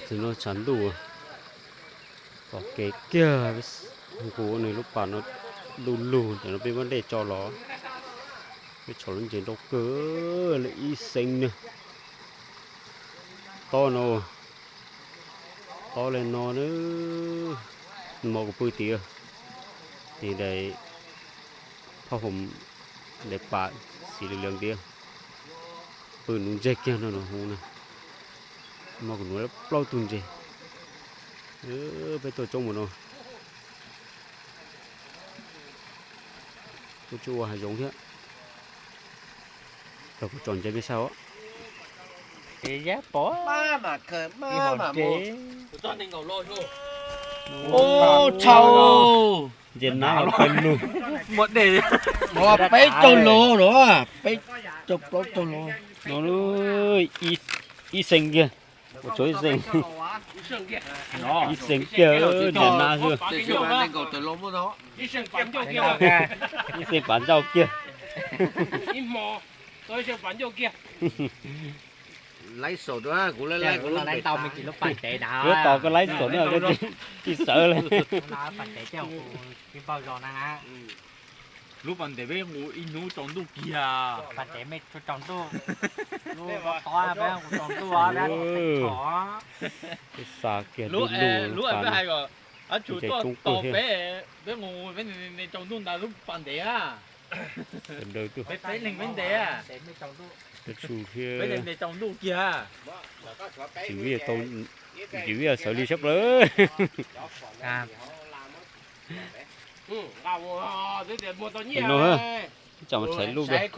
Txog no tshav ntuj, pom kev kiag, nqus nws lub pas no du lug, tam no peb muab dej tso los. Peb tshov lub ntses nrau kawg li ib xees na. Tob no, tob li no na, nws mos kuv pw tim, tim daim phaj hom, daim pas xis lwm lias ntiav, pw nuv ntseg kiag no no hu na. Nws mos kuv nuv plaub tug ntseg. Peb tuaj coob mus no, tuaj tsuj ua hav zoov thiab. Los kuv tsom ntses peb saib os. Tshau, ntses nab los peb lug. Peb caug lus los, peb caug plaub caug lus. No ib xees kiag, ua tshuav ib xees, ib xees kiag, ntses nab xwb. Ib xees pav ncauj kiag. Laib saum, kuv laib, kuv laib tau me ntsis lub pas ntev na. Kuv tos koj laib saum na, koj tsis sawv li. Lub pas ntev peb nqus ib hnub tsaus ntuj kiag. Pas ntev me tsaus ntuj. Lub pas tod peb nqus tsaus ntuj. Peb xa kiag lub lub pas no. Ab, tsum tuaj tos peb, peb nqus peb tsaus ntuj ntawd lub pas ntev a. Peb peb leeg peb ntev a. Peb tsu thiab. Peb ntev tsaus ntuj kiag. Tsis vij tau, tsis vij sawv li sab plaws. No, tsam mas tshais lub peb.